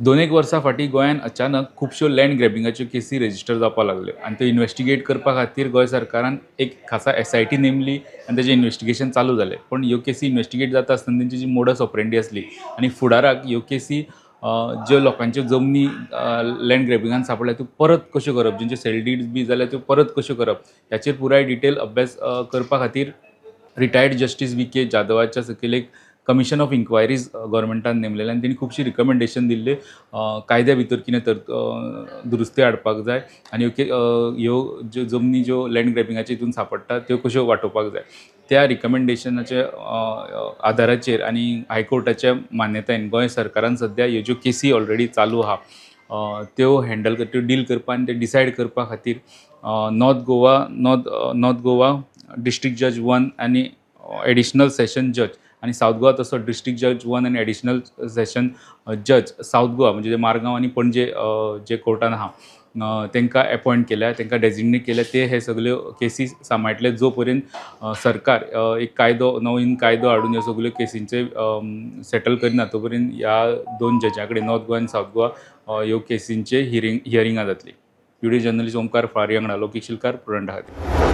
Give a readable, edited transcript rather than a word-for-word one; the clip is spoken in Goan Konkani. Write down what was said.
दोन एक वर्सां फाटीं गोंयांत अचानक खुबश्यो लँड ग्रॅबिंगाच्यो केसी रेजिस्टर जावपाक लागल्यो आनी त्यो इन्वेस्टिगेट करपा खातीर गोंय सरकारान एक खासा एसआयटी नेमली आनी तेजें इन्वेस्टिगेशन चालू जालें. पूण ह्यो केसी इन्वेस्टिगेट जाता आसतना तेंची जी मोडस ऑपरेंडी आसली आनी फुडाराक ह्यो केसी ज्यो लोकांच्यो जमनी लँड ग्रॅबिंगान सांपडल्या त्यो परत कश्यो करप, जेंच्यो सेल डीड्स बी जाल्या त्यो परत कश्यो करप हाचेर पुराय डिटेल अभ्यास करपा खातीर रिटायर्ड जस्टीस वी के जाधवाच्या सकयल एक कमिशन ऑफ इन्क्वायरीज गव्हर्मेंटान नेमलेलें आनी तेणी खुबशीं रिकमेंडेशन दिल्ली, कायद्या भितर कितें तर दुरुस्ती हाडपाक जाय आनी ह्यो ज्यो जमनी ज्यो लँड ग्रॅबिंगाच्या हितून सांपडटा त्यो कश्यो वांटोवपाक जाय. त्या रिकमेंडेशनाच्या आदाराचेर आनी हायकोर्टाच्या मान्यतायेन गोंय सरकारान सद्या ह्यो ज्यो केसी ऑलरेडी चालू आहा त्यो हँडल, त्यो डील करपा आनी ते डिसायड करपा खातीर नॉर्थ गोवा डिस्ट्रिक्ट जज वन आनी एडिशनल सेशन जज आनी सावथ गोवा तसो डिस्ट्रिक्ट जज वन आनी एडिशनल सेशन जज सावथ गोवा, म्हणजे मारगांव आनी पणजे जे कोर्टान आहा, तांकां एपॉयंट केल्या, तांकां डेजिग्नेट केल्या. ते हे सगल्यो केसी सांबाळटले जो पर्यंत सरकार एक कायदो, नवीन कायदो हाडून ह्यो सगल्यो केसींचे सेटल करिना, तो पर्यंत ह्या दोन जजां कडेन, नॉर्थ गोवा आनी सावथ गोवा, ह्यो केसींचे हियरिंगां जातलीं. व्हिडियो जर्नलिस्ट ओमकार फारी वांगडा लोकेश शिलकार, प्रुडंटा खातीर.